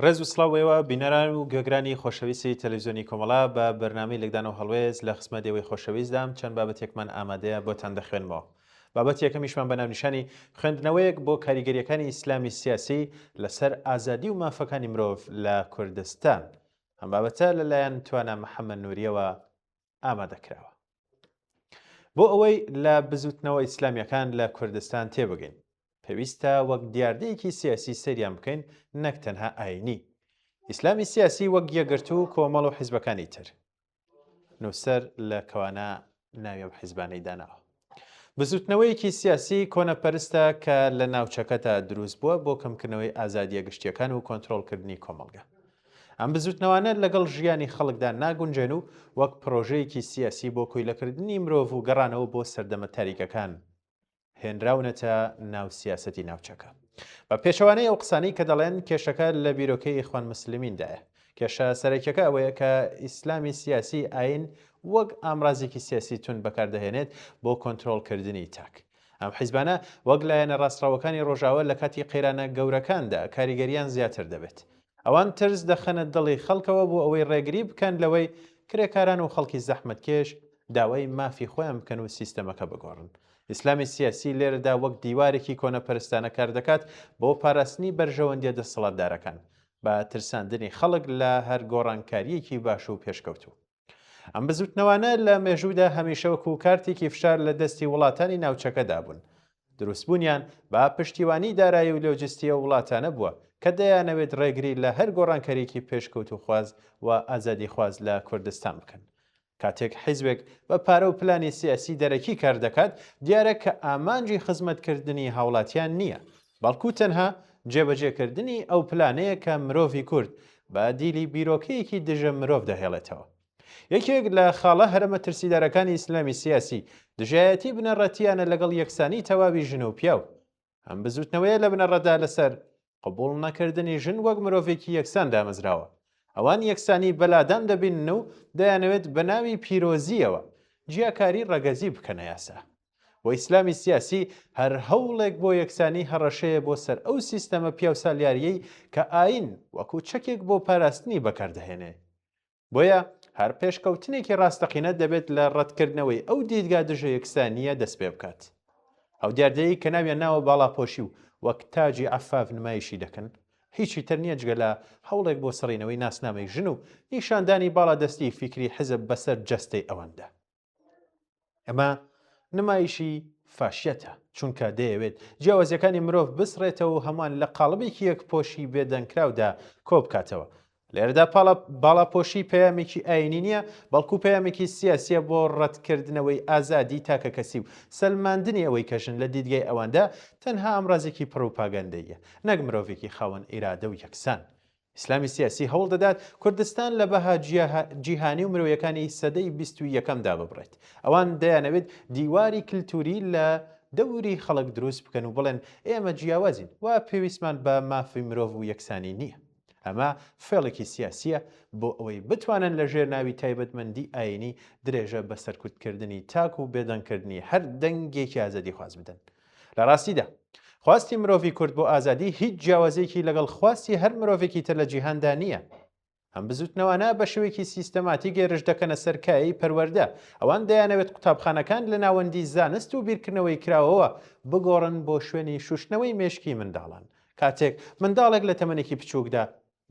ڕێز و سڵاو ئێوە بینەران و گوێگرانی خۆشەویستی تەلەڤزیۆنی کۆمەڵە بە بەرنامەی لێکدانەوە هەڵوێست لە خزمەت ئێوەی خۆشەویستدام چەند بابەتێکمان ئامادەیە بۆتان دەخوێنمەوە. بابەتی یەکەمیشمان بە ناونیشانی خوێندنەوەیەک بۆ کاریگەرییەکانی ئیسلامی سیاسی لەسەر ئازادی و مافەکانی مرۆڤ لە کوردستان. ئەم بابەتە لەلایەن توانا محەممەد نوورییەوە ئامادە کراوە. بۆ ئەوەی لە بزووتنەوە ئیسلامییەکان لە کوردستان تێبگەین، پێویستە وەک دیاردەیەکی سیاسی سەیریان بکەین نەک تەنها ئایینی. ئیسلامی سیاسی وەک یەکگرتوو و کۆمەڵ و حیزبەکانی تر. نووسەر لە کەوانە ناوی ئەم حیزبانەی داناوە. بزووتنەوەیەکی سیاسی کۆنەپەرستە کە لە ناوچەکەدا دروست بووە بۆ کەمکردنەوەی ئازادییە گشتییەکان و کۆنترۆڵکردنی کۆمەڵگە. ئەم بزووتنەوانە لەگەڵ ژیانی خەڵکدا ناگونجێن و وەک پڕۆژەیەکی سیاسی بۆ کۆیلەکردنی مرۆڤ و گەڕانەوە بۆ سەردەمە تاریکەکان هێنراونەتە ناو سیاسەتی ناوچەکە. بە پێچەوانەی ئەو قسانەی کە دەڵێن کێشەکە لە بیرۆکەی ئیخوان موسلمیندایە. کێشە سەرەکیەکە ئەوەیە کە ئیسلامی سیاسی ئاین وەک ئامرازێکی سیاسی توند بەکاردەهێنێت بۆ کۆنترۆڵکردنی تاک. ئەم حیزبانە وەک لایەنە ڕاستڕەوەکانی ڕۆژاوا لە کاتی قەیرانە گەورەکاندا کاریگەریان زیاتر دەبێت. ئەوان ترس دەخەنە دڵی خەڵکەوە بۆ ئەوەی ڕێگری بکەن لەوەی کرێکاران و خەڵکی زەحمەتکێش داوای مافی خۆیان بکەن و سیستەمەکە بگۆڕن. ئیسلامی سیاسی لێرەدا وەک دیوارێکی کۆنەپەرستانە کاردەکات بۆ پاراستنی بەرژەوەندیە دەسەڵاتدارەکان بە ترساندنی خەڵک لە هەر گۆڕانکارییەکی باش و پێشکەوتوو. ئەم بزوتنەوانە لە مێژوودا هەمیشە وەکو کارتێکی فشار لە دەستی وڵاتانی ناوچەکەدا بوون. دروستبوونیان بە پشتیوانی دارایی و لۆجستی ئەو وڵاتانە بووە کە دەیانەوێت ڕێگری لە هەر گۆڕانکارییەکی پێشکەوتووخواز و ئازادیخواز لە کوردستان بکەن. کاتێک حیزبێک بە پارە و پلانی سیاسی دەرەکی کار دەکات، دیارە کە ئامانجی خزمەتکردنی هاوڵاتیان نییە، بەڵکو تەنها جێبەجێکردنی ئەو پلانەیە کە مرۆڤی کورد بە دیلی بیرۆکەیەکی دژە مرۆڤ دەهێڵێتەوە. یەکێک لە خاڵە هەرە مەترسیدارەکانی ئیسلامی سیاسی، دژایەتی بنەڕەتییانە لەگەڵ یەکسانی تەواوی ژن و پیاو. ئەم بزووتنەوەیە لە بنەڕەتدا لەسەر قبوڵ نەکردنی ژن وەک مرۆڤێکی یەکسان دامەزراوە. ئەوان یەکسانی بە لادان دەبینن و دەیانەوێت بە ناوی پیرۆزییەوە جیاکاری ڕەگەزی بکەنە یاسا. بۆ ئیسلامی سیاسی هەر هەوڵێک بۆ یەکسانی هەڕەشەیە بۆ سەر ئەو سیستەمە پیاوسالیارییەی کە ئایین وەکو چەکێک بۆ پاراستنی بەکاردەهێنێ. بۆیە هەر پێشکەوتنێکی ڕاستەقینە دەبێت لە ڕەتکردنەوەی ئەو دیدگا دژە یەکسانییە دەستپێبکات. ئەو دیاردەیەی کە ناویان ناوە باڵاپۆشی و وەک تاجی عەفاف نمایشی دەکەن، هیچی تر نییە جگە لە هەوڵێک بۆ سڕینەوەی ناسنامەی ژن و نیشاندانی باڵادەستی فیکری حزب بەسەر جەستەی ئەواندا. ئەمە نمایشی فاشیەتە، چونکە دەیەوێت جیاوازیەکانی مرۆڤ بسڕێتەوە و هەمووان لە قاڵبێکی یەکپۆشی بێدەنگکراودا کۆبکاتەوە. لێرەدا باڵاپۆشی پەیامێکی ئایینی نییە، بەڵکو پەیامێکی سیاسیە بۆ ڕەتکردنەوەی ئازادی تاکەکەسی و سەلماندنی ئەوەی کە ژن لە دیدگای ئەواندا تەنها ئامرازێکی پڕوپاگەندەییە، نەک مرۆڤێکی خاوەن ئیرادە و یەکسان. ئیسلامی سیاسی هەوڵ دەدات کوردستان لە بەها جیهانی و مرۆیەکانی سەدەی 21 داببڕێت. ئەوان دەیانەوێت دیواری کلتوری لە دەوری خەڵک دروست بکەن و بڵێن ئێمە جیاوازین و پێویستمان بە مافی مرۆڤ و یەکسانی نییە. ئەمە فێڵێکی سیاسییە بۆ ئەوەی بتوانن لە ژێر ناوی تایبەتمەندی ئایینی درێژە بە سەرکوتکردنی تاک و بێدەنگکردنی هەر دەنگێکی ئازادیخواز بدەن. لە ڕاستیدا خواستی مرۆڤی کورد بۆ ئازادی هیچ جیاوازیەکی لەگەڵ خواستی هەر مرۆڤێکی تر لە جیهاندا نییە. ئەم بزوتنەوانە بە شێوەیەکی سیستەماتیک هێرش دەکەنە سەر کایەی پەروەردە، ئەوان دەیانەوێت قوتابخانەکان لە ناوەندی زانست و بیرکردنەوەی کراوەوە بگۆڕن بۆ شوێنی شوشتنەوەی مێشکی منداڵان. کاتێک منداڵێک لە تەمەنێکی بچووکدا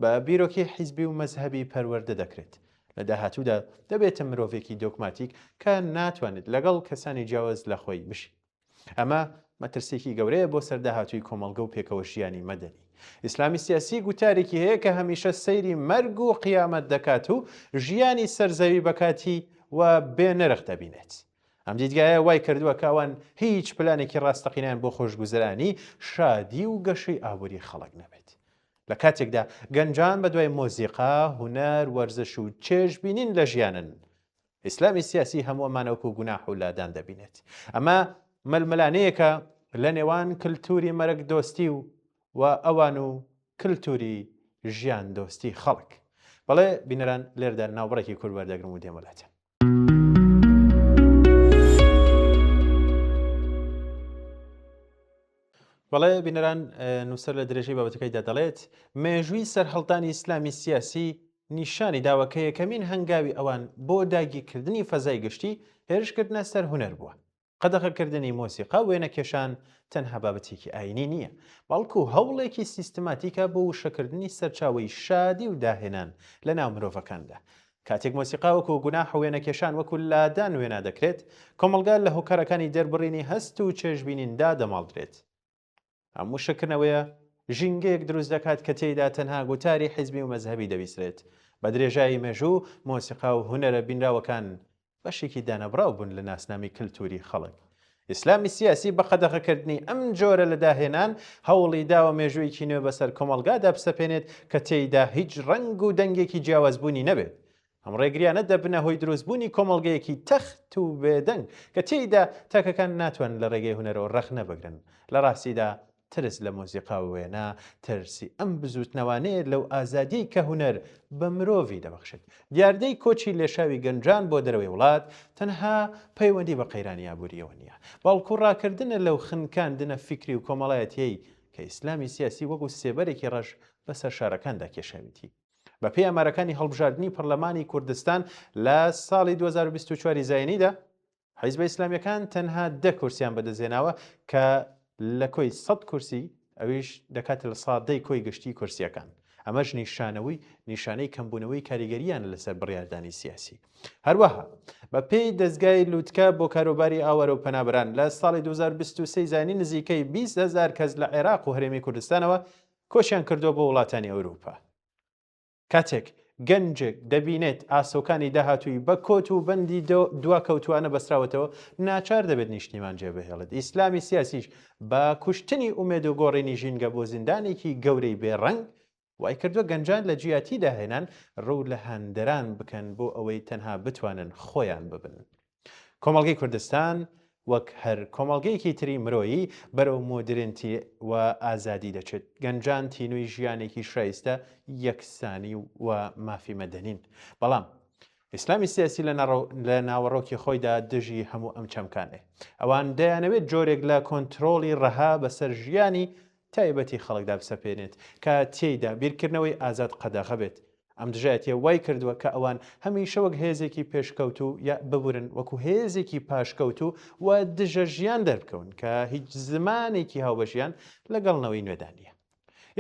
بە بیرۆکەی حیزبی و مەزهەبی پەروەردە دەکرێت، لە داهاتوودا دەبێتە مرۆڤێکی دۆگماتیک کە ناتوانێت لەگەڵ کەسانی جیاواز لە خۆی بژی. ئەمە مەترسییەکی گەورەیە بۆ سەر داهاتووی کۆمەڵگە و پێکەوە ژیانی مەدەنی. ئیسلامی سیاسی گوتارێکی هەیە کە هەمیشە سەیری مەرگ و قیامەت دەکات و ژیانی سەر زەوی بە کاتی و بێ نرخ دەبینێت. ئەم دیدگایە وای کردووە کە ئەوان هیچ پلانێکی ڕاستەقینەیان بۆ خۆشگوزەرانی، شادی و گەشەی ئابووری خەڵک نەبێت. لە کاتێکدا گەنجان بەدوای مۆزیقا، هونەر، وەرزش و چێژبینین لە ژیانن، ئیسلامی سیاسی هەموو ئەمانە وەکو گوناح و لادان دەبینێت. ئەمە ململانێیەکە لە نێوان کلتوری مەرگ دۆستی و و ئەوان و کلتوری ژیان دۆستی خەڵک. بەڵێ بینەران لێرەدا ناوبڕێکی کورت وەردەگرم و دێمە لاتان. بەڵێ بینەران، نووسەر لە درێژەی بابەتەکەیدا دەڵێت، مێژووی سەرهەڵدانی ئیسلامی سیاسی نیشانی داوە کە یەکەمین هەنگاوی ئەوان بۆ داگیرکردنی فەزای گشتی هێرشکردنە سەر هونەر بووە. قەدەغەکردنی مۆسیقا و وێنەکێشان تەنها بابەتێکی ئایینی نییە، بەڵکو هەوڵێکی سیستماتیکە بۆ وشەکردنی سەرچاوەی شادی و داهێنان لەناو مرۆڤەکاندا. کاتێک مۆسیقا وەکو گوناح و وێنەکێشان وەکو لادان وێنا دەکرێت، کۆمەڵگا لە هۆکارەکانی دەربڕینی هەست و چێژبینین دادەماڵدرێت. ئەم وشەکردنەوەیە ژینگەیەک دروست دەکات کە تێیدا تەنها گوتاری حیزبی و مەزهەبی دەبیسترێت. بە درێژایی مێژوو، مۆسیقا و هونەرە بینراوەکان بەشێکی دانەبڕاو بوون لە ناسنامەی کلتوری خەڵک. ئیسلامی سیاسی بە قەدەغەکردنی ئەم جۆرە لە داهێنان، هەوڵی داوە مێژوویەکی نوێ بەسەر کۆمەڵگادا بسەپێنێت کە تێیدا هیچ ڕەنگ و دەنگێکی جیاواز بوونی نەبێت. ئەم ڕێگریانە دەبنە هۆی دروستبوونی کۆمەڵگەیەکی تەخت و بێدەنگ کە تێیدا تاکەکان ناتوانن لە ڕێگەی هونەرەوە ڕەخنە بگرن. لە ڕاستیدا ترس لە مۆسیقا و وێنە، ترسی ئەم بزووتنەوانەیە لەو ئازادیەی کە هونەر بە مرۆڤی دەبەخشێت. دیاردەی کۆچی لێشاوی گەنجان بۆ دەرەوەی وڵات تەنها پەیوەندی بە قەیرانی ئابوورییەوە نییە، بەڵکو ڕاکردنە لەو خنکاندنە فیکری و کۆمەڵایەتییەی کە ئیسلامی سیاسی وەکو سێبەرێکی ڕەش بەسەر شارەکاندا کێشاویتی. بەپێی ئامارەکانی هەڵبژاردنی پەرلەمانی کوردستان لە ساڵی 2024 زایینیدا، حیزبە ئیسلامیەکان تەنها دە کورسیان بەدەستهێناوە کە لە کۆی 100 کورسی ئەویش دەکاتە لە سادەی کۆی گشتی کورسیەکان. ئەمەش نیشانەوەی نیشانەی کەمبوونەوەی کاریگەریانە لەسەر بڕیاردانی سیاسی. هەروەها بە پێی دەزگای لوتکە بۆ کاروباری ئاوارە و پەنابەران لە ساڵی 2023 زانی نزیکەی 20 هەزار کەس لە عێراق و هەرێمی کوردستانەوە کۆچیان کردووە بۆ وڵاتانی ئەوروپا. کاتێک گەنجێک دەبینێت ئاسۆکانی داهاتووی بە کۆت و بەندی دواکەوتووانە بەستراوەتەوە، ناچار دەبێت نیشتیمان جێبهێڵێت. ئیسلامی سیاسیش بە کوشتنی ئومێد و گۆڕینی ژینگە بۆ زیندانێکی گەورەی بێ ڕەنگ، وایکردووە گەنجان لە جیاتی داهێنان ڕوو لە هەندەران بکەن بۆ ئەوەی تەنها بتوانن خۆیان ببن. کۆمەڵگەی کوردستان وەک هەر کۆمەڵگەیەکی تری مرۆیی بەرەو مۆدرێنتی و ئازادی دەچێت. گەنجان تینووی ژیانێکی شایستە، یەکسانی و مافی مەدەنین. بەڵام ئیسلامی سیاسی لە ناوەڕۆکی خۆیدا دژی هەموو ئەم چەمکانەیە. ئەوان دەیانەوێت جۆرێک لە کۆنترۆڵی ڕەها بەسەر ژیانی تایبەتی خەڵکدا بسەپێنێت کە تێیدا بیرکردنەوەی ئازاد قەدەغە بێت. ئەم دژایەتیە وای کردووە کە ئەوان هەمیشە وەک هێزێکی پێشکەوتوو یا ببورن وەکو هێزێکی پاشکەوتوو و دژە ژیان دەربکەون کە هیچ زمانێکی هاوبەشیان لەگەڵ نەوەی نوێدا نییە.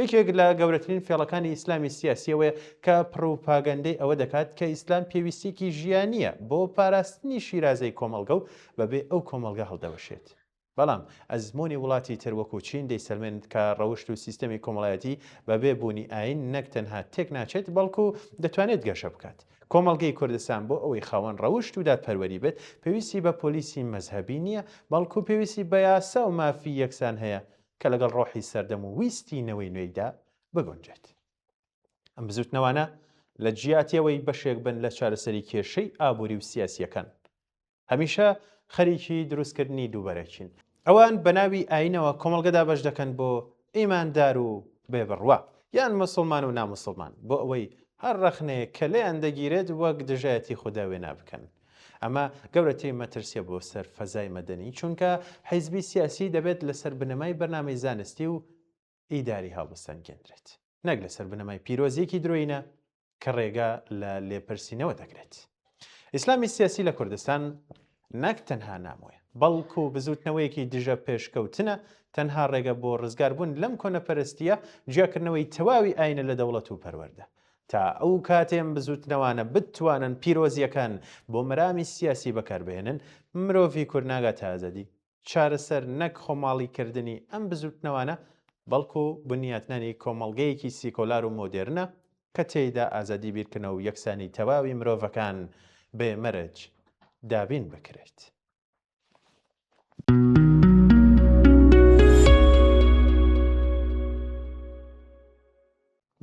یەکێک لە گەورەترین فێڵەکانی ئیسلامی سیاسی ئەوەیە کە پڕوپاگەندەی ئەوە دەکات کە ئیسلام پێویستیەکی ژیانییە بۆ پاراستنی شیرازەی کۆمەڵگە و بەبێ ئەو کۆمەڵگە هەڵدەوەشێت. بەڵام ئەزموونی وڵاتی تر وەکو چین دەیسەلمێنێت کە ڕەوشت و سیستەمی کۆمەڵایەتی بەبێ بوونی ئایین نەک تەنها تێکناچێت بەڵکو دەتوانێت گەشە بکات. کۆمەڵگەی کوردستان بۆ ئەوەی خاوەن ڕەوشت و دادپەروەری بێت پێویستی بە پۆلیسی مەزهەبی نییە بەڵکو پێویستی بە یاسا و مافی یەکسان هەیە کە لەگەڵ ڕۆحی سەردەم و ویستی نەوەی نوێیدا بگونجێت. ئەم بزوتنەوانە لە جیاتی ئەوەی بەشێک بن لە چارەسەری کێشەی ئابووری و سیاسییەکان، هەمیشە خەریکی دروستکردنی دووبەرەکین. ئەوان بە ناوی ئایینەوە کۆمەڵگە دابەش دەکەن بۆ ئیماندار و بێ بڕوا، یان موسڵمان و ناموسڵمان، بۆ ئەوەی هەر ڕەخنەیەک کە لێیان دەگیرێت وەک دژایەتی خودا وێنا بکەن. ئەمە گەورەترین مەترسییە بۆ سەر فەزای مەدەنی، چونکە حیزبی سیاسی دەبێت لەسەر بنەمای بەرنامەی زانستی و ئیداری هەڵبسەنگێندرێت، نەک لەسەر بنەمای پیرۆزییەکی درۆیینە کە ڕێگا لە لێپرسینەوە دەگرێت. ئیسلامی سیاسی لە کوردستان نەک تەنها نامۆیە، بەڵکو بزووتنەوەیەکی دژە پێشکەوتنە، تەنها ڕێگە بۆ ڕزگاربوون لەم کۆنەپەرستییە جیاکردنەوەی تەواوی ئاینە لە دەوڵەت و پەروەردە. تا ئەو کاتەی ئەم بزووتنەوانە بتوانن پیرۆزییەکان بۆ مەرامی سیاسی بەکاربهێنن، مرۆڤی کورد ناگاتە ئازادی. چارەسەر نەک خۆماڵیکردنی ئەم بزووتنەوانە، بەڵکو بنیاتنانی کۆمەڵگەیەکی سیکۆلار و مۆدێرنە کە تێیدا ئازادی بیرکردنەوە و یەکسانی تەواوی مرۆڤەکان بێ مەرج دابین بکرێت.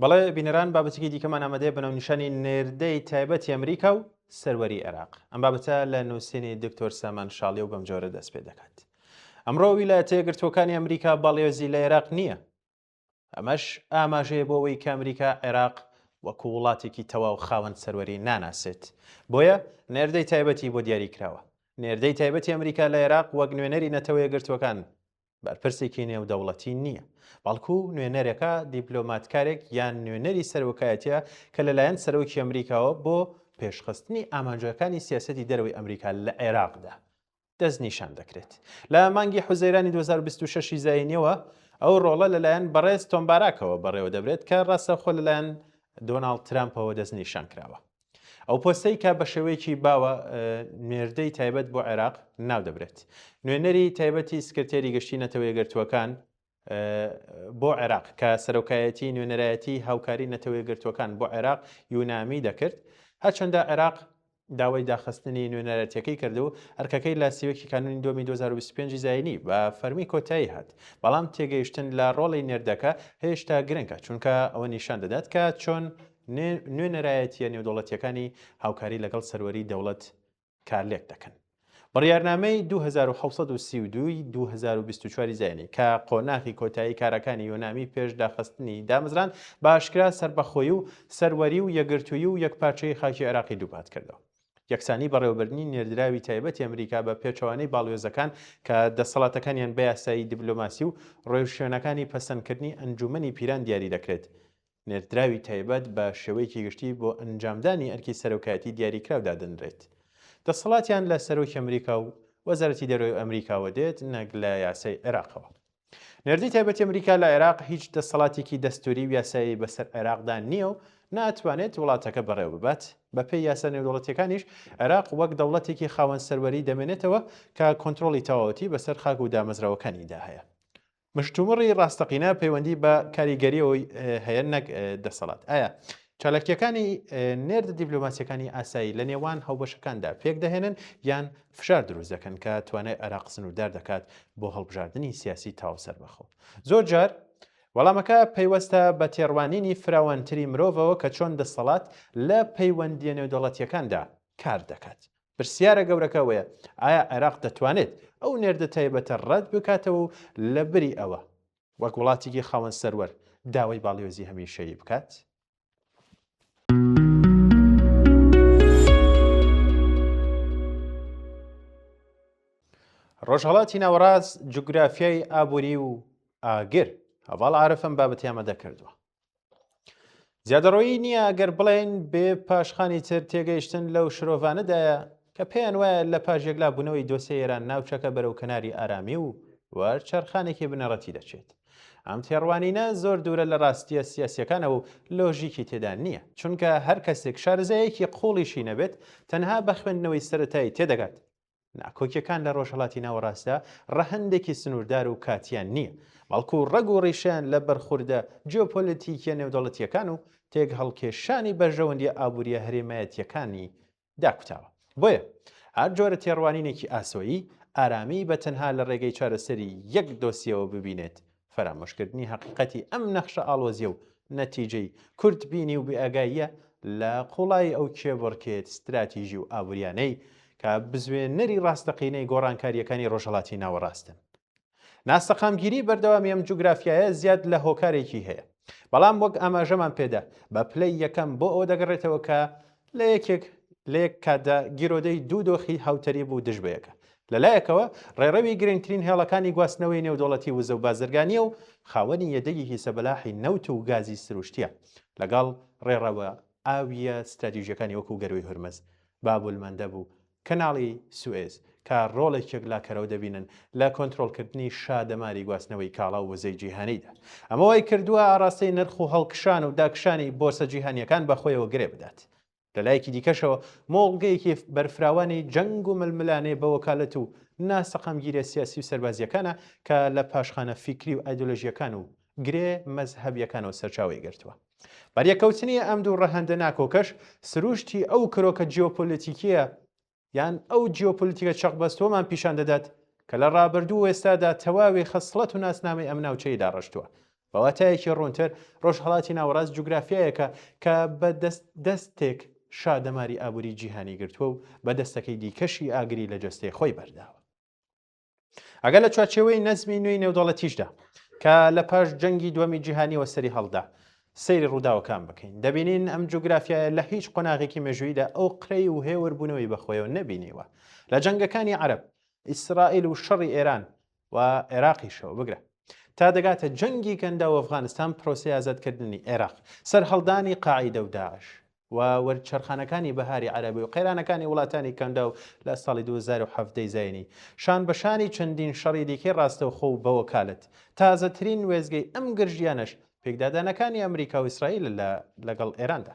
بەڵێ بینەران بابەتێکی دیکەمان ئامادەیە بە ناونیشانی نێردەی تایبەتی ئەمریکا و سەروەری عێراق. ئەم بابەتە لە نووسینی دکتۆر سامان شاڵی و بەم جۆرە دەست پێ دەکات. ئەمڕۆ ویلایەتە یەکگرتووەکانی ئەمریکا باڵیۆزی لە عێراق نییە. ئەمەش ئاماژەیە بۆ ئەوەی کە ئەمریکا عێراق وەکو وڵاتێکی تەواو خاوەن سەروەری ناناسێت. بۆیە نێردەی تایبەتی بۆ دیاری کراوە. نێردەی تایبەتی ئەمریکا لە عێراق وەک نوێنەری نەتەوە یەکگرتووەکان. بەرپرسێکی نێودەوڵەتی نییە، بەڵکو نوێنەرێکە، دیپلۆماتکارێک یان نوێنەری سەرۆکایەتییە کە لەلایەن سەرۆکی ئەمریکاوە بۆ پێشخستنی ئامانجەکانی سیاسەتی دەرەوەی ئەمریکا لە عێراقدا دەستنیشان دەکرێت. لە مانگی حوزەیرانی 2026 ی زایینیەوە ئەو ڕۆڵە لەلایەن بەڕێز تۆم باراکەوە بەڕێوەدەبرێت کە ڕاستەوخۆ لەلایەن دۆناڵد ترامپەوە دەستنیشان کراوە. ئەو پۆستەی کە بە شێوەیەکی باوە نێردەی تایبەت بۆ عێراق ناودەبرێت. نوێنەری تایبەتی سکرتێری گشتی نەتەوە یەکگرتووەکان بۆ عێراق کە سەرۆکایەتی نوێنەرایەتی هاوکاری نەتەوە یەکگرتووەکان بۆ عێراق یونامی دەکرد، هەرچەندە عێراق داوای داخستنی نوێنەرایەتیەکەی کرد و ئەرکەکەی لە 31 کانوونی دووەمی 2025 زایینی بە فەرمی کۆتایی هات، بەڵام تێگەیشتن لە ڕۆڵی نێردەکە هێشتا گرنگە، چونکە ئەوە نیشان دەدات کە چۆن نوێنەرایەتییە نێودەوڵەتییەکانی هاوکاری لەگەڵ سەروەری دەوڵەت کارلێک دەکەن. بڕیارنامەی 2732 ی 2024 ی زایینی کە قۆناغی کۆتایی کارەکانی یۆنامی پێش داخستنی دامەزراند، بە ئاشکرا سەربەخۆیی و سەروەری و یەکگرتوویی و یەکپارچەیی خاکی عێراقی دووپات کردەوە. یەکسانی بەڕێوەبردنی نێردراوی تایبەتی ئەمریکا بە پێچەوانەی باڵیۆزەکان کە دەسەڵاتەکانیان بە یاسایی دیبلۆماسی و ڕێوشوێنەکانی پەسەندکردنی ئەنجوومەنی پیران دیاری دەکرێت، نێردراوی تایبەت بە شێوەیەکی گشتی بۆ ئەنجامدانی ئەرکی سەرۆکایەتی دیاریکراو دادەنرێت. دەسەڵاتیان لە سەرۆکی ئەمریکا و وەزارەتی دەرەوەی ئەمریکاوە دێت نەک لە یاسای عێراقەوە. نێردەی تایبەتی ئەمریکا لە عێراق هیچ دەسەڵاتێکی دەستوری و یاسایی بەسەر عێراقدا نییە و ناتوانێت وڵاتەکە بەڕێوەببات. بەپێی یاسا نێودەوڵەتییەکانیش عێراق وەک دەوڵەتێکی خاوەن سەروەری دەمێنێتەوە کە کۆنترۆڵی تەواوەتی بەسەر خاک و دامەزراوەکانیدا هەیە. مشتومڕی ڕاستەقینە پەیوەندی بە کاریگەریەوە هەیە نەک دەسەڵات. ئایا چالاکیەکانی نێردە دیپلۆماسیەکانی ئاسایی لە نێوان هاوبەشەکاندا پێکدەهێنن یان فشار دروست دەکەن کە توانای عێراق سنووردار دەکات بۆ هەڵبژاردنی سیاسی تەواو سەربەخۆ؟ زۆر جار وەڵامەکە پەیوەستە بە تێڕوانینی فراوانتری مرۆڤەوە کە چۆن دەسەڵات لە پەیوەندییە نێودەوڵەتییەکاندا کار دەکات. پرسیارە گەورەکە ئەوەیە ئایا عێراق دەتوانێت ئەو نێردە تایبەتە ڕەت بکاتەوە و لەبری ئەوە وەک وڵاتێکی خاوەن سەروەر داوای باڵیۆزی هەمیشەیی بکات؟ ڕۆژهەڵاتی ناوەڕاست جوگرافیای ئابووری و ئاگر هەڤاڵ عارف ئەم بابەتی ئامادە کردووە. زیادەڕۆیی نییە ئەگەر بڵێین بێ پاشخانی تر تێگەیشتن لەو شرۆڤانەدایە کە پێیان وایە لە پاش یەکلابوونەوەی دۆسیەی ئێران ناوچەکە بەرەو کەناری ئارامی و وەرچەرخانێکی بنەڕەتی دەچێت. ئەم تێڕوانینە زۆر دوورە لە ڕاستییە سیاسییەکانەوە و لۆژیکی تێدا نییە، چونکە هەر کەسێک شارەزایەکی قووڵیشی نەبێت تەنها بە خوێندنەوەی سەرەتایی تێدەگات ناکۆکیەکان لە ڕۆژهەڵاتی ناوەڕاستدا ڕەهەندێکی سنووردار و کاتییان نییە، بەڵکو ڕەگ و ڕیشەیان لە بەرخوردە جیۆپۆلەتیکیە نێودەوڵەتییەکان و تێکهەڵکێشانی بەرژەوەندییە ئابوورییە هەرێمایەتییەکانی داکوتاوە. بۆیە هەر جۆرە تێڕوانینێکی ئاسۆیی ئارامی بە تەنها لە ڕێگەی چارەسەری یەک دۆسیەوە ببینێت، فەرامۆشکردنی هەقیقەتی ئەم نەخشە ئاڵۆزیە و نەتیجەی کورتبینی و بێئاگاییە لە قوڵایی ئەو کێبڕکێ ستراتیژی و ئابوریانەی کە بزوێنەری ڕاستەقینەی گۆڕانکارییەکانی ڕۆژهەڵاتی ناوەڕاستن. ناسەقامگیری بەردەوامی ئەم جوگرافیایە زیاد لە هۆکارێکی هەیە، بەڵام وەک ئاماژەمان پێدا بە پلەی یەکەم بۆ ئەوە دەگەڕێتەوە کە لە یەکێک لە یەک کاتدا گیرۆدەی دوو دۆخی هاوتەریب و دژ بەیەکە. لە لایەکەوە ڕێڕەوی گرنگترین هێڵەکانی گواستنەوەی نێودەوڵەتی وزە و بازرگانییە و خاوەنی یەدەگێکی زەبەلاحی نەوت و گازی سروشتییە لەگەڵ ڕێڕەوە ئاوییە ستراتیژییەکانی وەکو گەرووی هورمز، بابولمەندەب و کەناڵی سوئێز کە ڕۆڵێکی یەکلاکەرەوە دەبینن لە کۆنترۆڵکردنی شادەماری گواستنەوەی کاڵا و وزەی جیهانیدا. ئەمە وای کردووە ئاڕاستەی نرخ و هەڵکشان و داکشانی بۆرسە جیهانییەکان بەخۆیەوە گرێ بدات. لە لایەکی دیکەشەوە مۆڵگەیەکی بەرفراوانی جەنگ و ململانێ بە وەکالەت و ناسەقامگیریە سیاسی و سەربازییەکانە کە لە پاشخانە فیکری و ئایدۆلۆژییەکان و گرێ مەزهەبییەکانەوە سەرچاوەی گرتووە. بەریەککەوتنی ئەم دوو ڕەهەندە ناکۆکەش سروشتی ئەو کرۆکە جیۆپۆلیتیکیە یان ئەو جیۆپۆلیتیکە چەقبەستووەمان پیشان دەدات کە لە ڕابردوو و ئێستادا تەواوی خەسڵەت و ناسنامەی ئەم ناوچەی داڕشتووە. بە واتایەکی ڕوونتر، ڕۆژهەڵاتی ناوەڕاست جوگرافیایەکە کە بە دەست دەستێک شادەماری ئابووری جیهانی گرتووە و بە دەستەکەی دیکەشی ئاگری لە جەستەی خۆی بەرداوە. ئەگەر لە چوارچێوەی نەزمی نوێی نێودەوڵەتیشدا کە لە پاش جەنگی دووەمی جیهانیەوە سەری هەڵدا سەیری ڕووداوەکان بکەین دەبینین ئەم جوگرافیایە لە هیچ قۆناغێکی مێژوویدا ئەو قرەی و هێوربوونەوەی بەخۆیەوە نەبینیوە لە جەنگەکانی عەرەب ئیسرائیل و شەڕی ئێران. و عێراقیشەوە بگرە تا دەگاتە جەنگی کەنداو و ئەفغانستان، پرۆسەی ئازادکردنی عێراق، سەرهەڵدانی قاعیدە و داعش و وەرچەرخانەکانی بەهاری عەرەبی و قەیرانەکانی وڵاتانی کەنداو لە ساڵی 2017 زایینی، شان بە شانی چەندین شەڕی دیکەی ڕاستەوخۆ و بەوەکالەت. تازەترین وێستگەی ئەم گرژییانەش پێکدادانەکانی ئەمریکا و ئیسرائیلە لە لەگەڵ ئێراندا.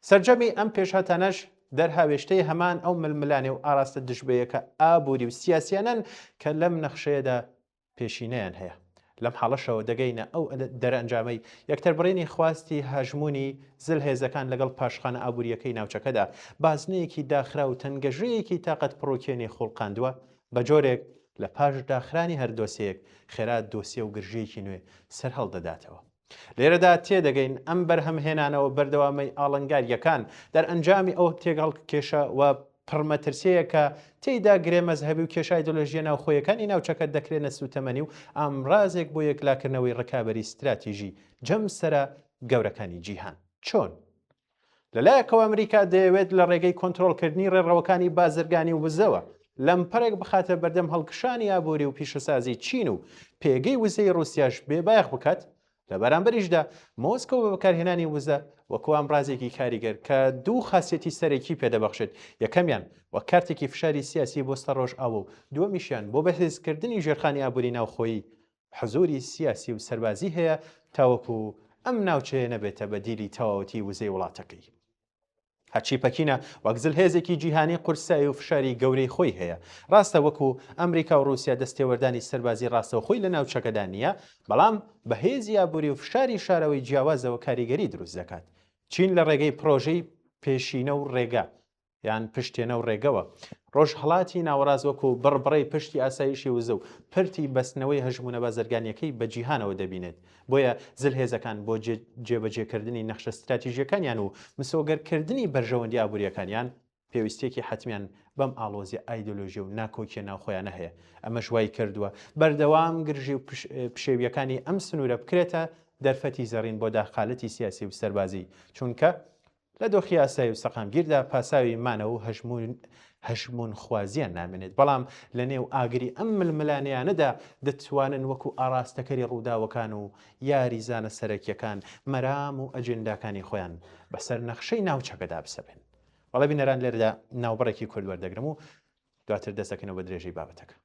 سەرجەمی ئەم پێشهاتانەش دەرهاوێشتەی هەمان ئەو ململانێ و ئاراستە دژبەیەکە ئابووری و سیاسیانەن کە لەم نەخشەیەدا پێشینەیان هەیە. لەم حاڵەشەوە دەگەینە ئەو دەرئەنجامەی یەکتربڕینی خواستی هەژموونی زلهێزەکان لەگەڵ پاشخانە ئابوورییەکەی ناوچەکەدا بازنەیەکی داخراو و تەنگەژەیەکی تاقەتپڕوکێنی خوڵقاندووە، بە جۆرێک لە پاش داخرانی هەر دۆسیەیەک خێرا دۆسیە و گرژییەکی نوێ سەرهەڵدەداتەوە. لێرەدا تێدەگەین ئەم بەرهەمهێنانەوە بەردەوامەی ئاڵنگارییەکان دەرئەنجامی ئەو تێکهەڵکێشە و پڕمەترسیەیە کە تێیدا گرێ مەزهەبی و کێشە ئایدۆلۆژییە ناوخۆیەکانی ناوچەکە دەکرێنە سووتەمەنی و ئامرازێک بۆ یەکلاکردنەوەی ڕکابەری ستراتیژی جەمسەرە گەورەکانی جیهان. چۆن؟ لەلایەکەوە ئەمریکا دەیەوێت لە ڕێگەی کۆنترۆڵکردنی ڕێڕەوەکانی بازرگانی و وزەوە لەمپەرێک بخاتە بەردەم هەڵکشانی ئابووری و پیشەسازی چین و پێگەی وزەی ڕووسیاش بێبایەخ بکات، لە بەرامبەریشدا مۆسکۆ بە بەکارهێنانی وزە وەکو ئامرازێکی کاریگەر کە دوو خاسیەتی سەرەکی پێدەبەخشێت، یەکەمیان وەک کارتێکی فشاری سیاسی بۆ سەر ڕۆژئاوا و دووەمیشیان بۆ بەهێزکردنی ژێرخانی ئابووری ناوخۆیی حزوری سیاسی و سەربازی هەیە تاوەکو ئەم ناوچەیە نەبێتە بەدیلی تەواوەتی وزەی وڵاتەکەی. هەرچی پەکینە وەک زلهێزێکی جیهانی قورسایی و فشاری گەورەی خۆی هەیە. ڕاستە وەکو ئەمریکا و ڕووسیا دەستێوەردانی سەربازی ڕاستەوخۆی لە ناوچەکەدا نییە، بەڵام بە هێزی ئابووری و فشاری شارەوەی جیاوازەوە کاریگەری دروست دەکات. چین لە ڕێگەی پڕۆژەی پێشینە و ڕێگە یان پشتێنە و ڕێگەوە ڕۆژهەڵاتی ناوەڕاست وەکو بڕبڕەی پشتی ئاسایشی وزە و پرتی بەستنەوەی هەژموونە بازرگانییەکەی بە جیهانەوە دەبینێت. بۆیە زلهێزەکان بۆ جێبەجێکردنی نەخشە ستراتیژییەکانیان و مسۆگەرکردنی بەرژەوەندی ئابوورییەکانیان، پێویستییەکی حەتمیان بەم ئاڵۆزیە ئایدۆلۆژی و ناکۆکیە ناوخۆیانە هەیە. ئەمەش وای کردووە بەردەوام گرژی و پشێوییەکانی ئەم سنوورە بکرێتە دەرفەتی زێڕین بۆ داخالەتی سیاسی و سەربازی، چونکە لە دۆخی ئاسایی و سەقامگیردا پاساوی مانەوە و هەژموونخوازییان نامێنێت، بەڵام لە نێو ئاگری ئەم ململانێیانەدا دەتوانن وەکو ئاڕاستەکەری ڕووداوەکان و یاریزانە سەرەکییەکان مەرام و ئەجێنداکانی خۆیان بەسەر نەخشەی ناوچەکەدا بسەپێن. بەڵێ بینەران لێرەدا ناوبڕێکی کورت وەردەگرم و دواتر دەست دەکەینەوە بە درێژەی بابەتەکە.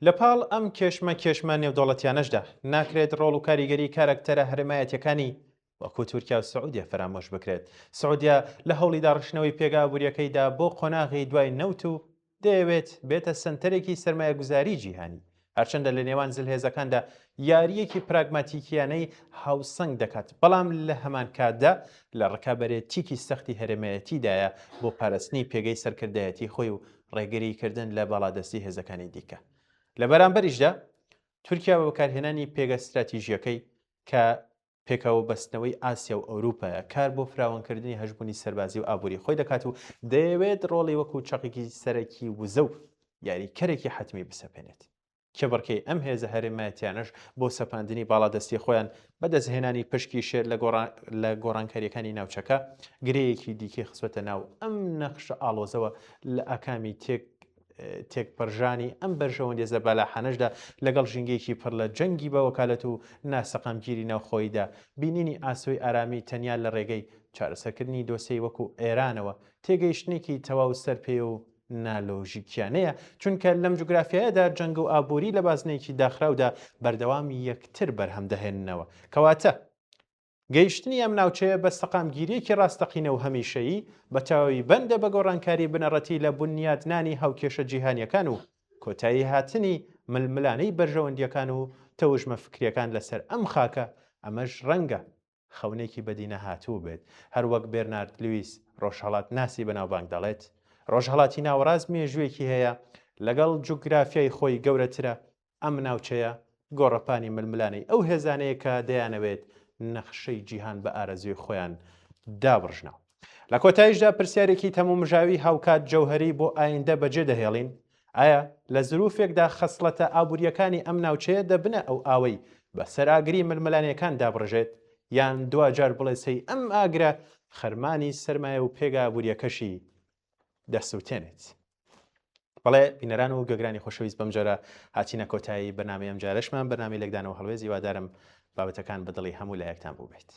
لە پاڵ ئەم کێشمە کێشمە نێودەوڵەتیانەشدا، ناکرێت ڕۆڵ و کاریگەری کارەکتەرە هەرێمایەتیەکانی وەکو تورکیا و سعودیە فەرامۆش بکرێت. سعودیە لە هەوڵی داڕشتنەوەی پێگە ئابووریەکەیدا بۆ قۆناغی دوای نەوت و دەیەوێت بێتە سەنتەرێکی سەرمایەگوزاری جیهانی. هەرچەندە لە نێوان زلهێزەکاندا یارییەکی پراگماتیکیانەی هاوسەنگ دەکات، بەڵام لە هەمان کاتدا لە ڕکابەرێتیکی سەختی هەرێمایەتیدایە بۆ پاراستنی پێگەی سەرکردایەتی خۆی و ڕێگریکردن لە باڵادەستی هێزەکانی دیکە. لە بەرامبەریشدا تورکیا بە بەکارهێنانی پێگە ستراتیژییەکەی کە پێکەوە بەستنەوەی ئاسیا و ئەوروپایە، کار بۆ فراوانکردنی هەژموونی سەربازی و ئابووری خۆی دەکات و دەیەوێت ڕۆڵی وەکو چەقێکی سەرەکی وزە و یاریکەرێکی حەتمی بسەپێنێت. کێبڕکێی ئەم هێزە هەرێمایەتیانەش بۆ سەپاندنی باڵادەستی خۆیان بە دەستهێنانی پشکی شێر لە گۆڕانکارییەکانی ناوچەکە، گرێیەکی دیکەی خستووەتە ناو ئەم نەخشە ئاڵۆزەوە لە ئاکامی تێک تێکپڕژانی ئەم بەرژەوەندیە زەبەلاحانەشدا لەگەڵ ژینگەیەکی پڕ لە جەنگی بە وەکالەت و ناسەقامگیری ناوخۆییدا، بینینی ئاسۆی ئارامی تەنیا لە ڕێگەی چارەسەرکردنی دۆسێی وەکو ئێرانەوە، تێگەیشتنێکی تەواو سەرپێ و نالۆژیکیانەیە، چونکە لەم جوگرافیایەدا جەنگ و ئابووری لە بازنەیەکی داخراودا بەردەوام یەکتر بەرهەم دەهێننەوە. کەواتە گەیشتنی ئەم ناوچەیە بە سەقامگیرییەکی ڕاستەقینە و هەمیشەیی، بە تەواوی بەندە بە گۆڕانکاری بنەڕەتی لە بونیادنانی هاوکێشە جیهانییەکان و کۆتاییهاتنی ململانێی بەرژەوەندییەکان و تەوژمە فکرییەکان لەسەر ئەم خاکە، ئەمەش ڕەنگە خەونێکی بەدینەهاتوو بێت، هەروەک بێرنارد لویس، ڕۆژهەڵاتناسی بەناوبانگ دەڵێت، ڕۆژهەڵاتی ناوەڕاست مێژوویەکی هەیە لەگەڵ جوگرافیای خۆی گەورەترە، ئەم ناوچەیە گۆڕەپانی ململانێی ئەو هێزانەیە کە دەیانەوێت نەخشەی جیهان بە ئارەزووی خۆیان دابڕژنەوە. لە کۆتاییشدا پرسیارێکی تەمومژاوی هاوکات جەوهەری بۆ ئایندە بەجێ دەهێڵین، ئایا لە زروفێکدا خەسڵەتە ئابوورییەکانی ئەم ناوچەیە دەبنە ئەو ئاوەی بەسەر ئاگری ململانێکان دابڕژێت، یان دواجار بڵێسەی ئەم ئاگرە خەرمانی سەرمایە و پێگە ئابووریەکەشی دەسوتێنێت. بەڵێ بینەران و گوێگرانی خۆشەویست بەم جۆرە هاتینە کۆتایی بەرنامەی ئەم جارەشمان بەرنامەی لێکدانەوە هەڵوێست هیوادارم بابەتەکان بە دڵی هەموو لایەکتان بووبێت.